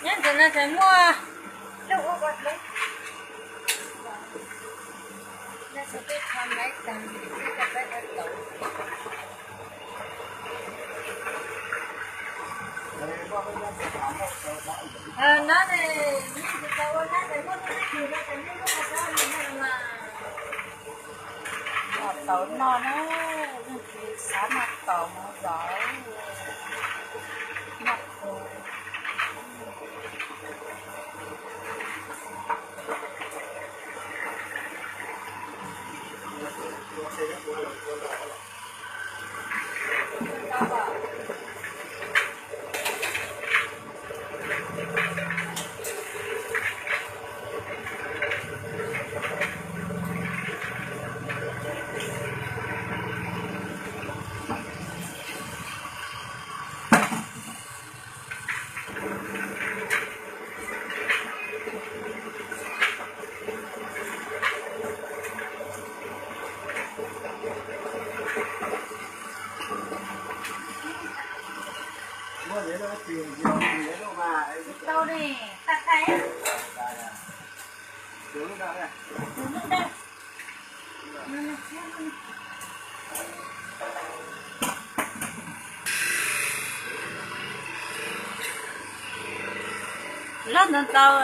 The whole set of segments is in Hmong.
Nyob ntawm no ces muaj lub ub ua hlob, nej txhua tus txhob maiv tag, peb tau tau. No ne, nej tsis tau ua dab ces muaj lub ib tug no ces nej muab ua dab li no mas. Noj taum noj na, leej twg xav noj taum mus zaum noj. Tau ne, tag tag. Loj ntau ntau.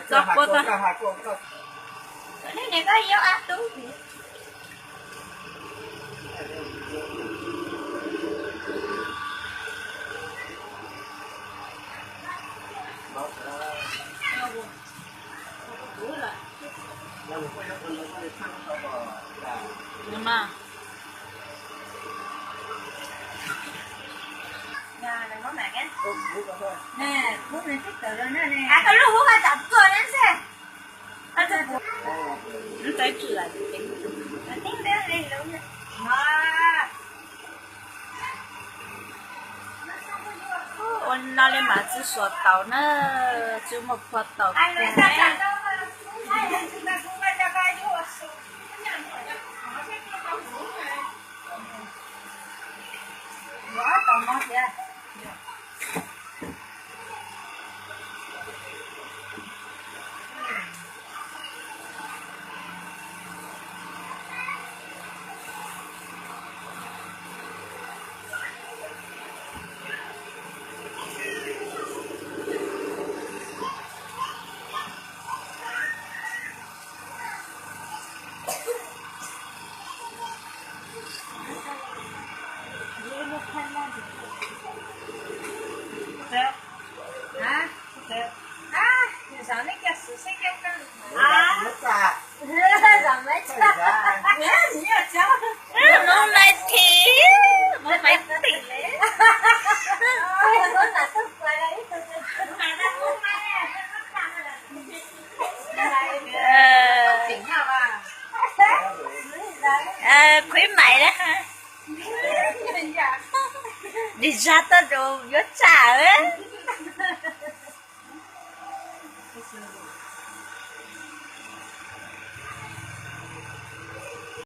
Txog puas tag? Ua no li mas tsis suav taum na, tsis muaj phua taum. Muab maiv tim, muab maiv tim li. Khwv maim na. Nim zag tuaj rau yuav tsam.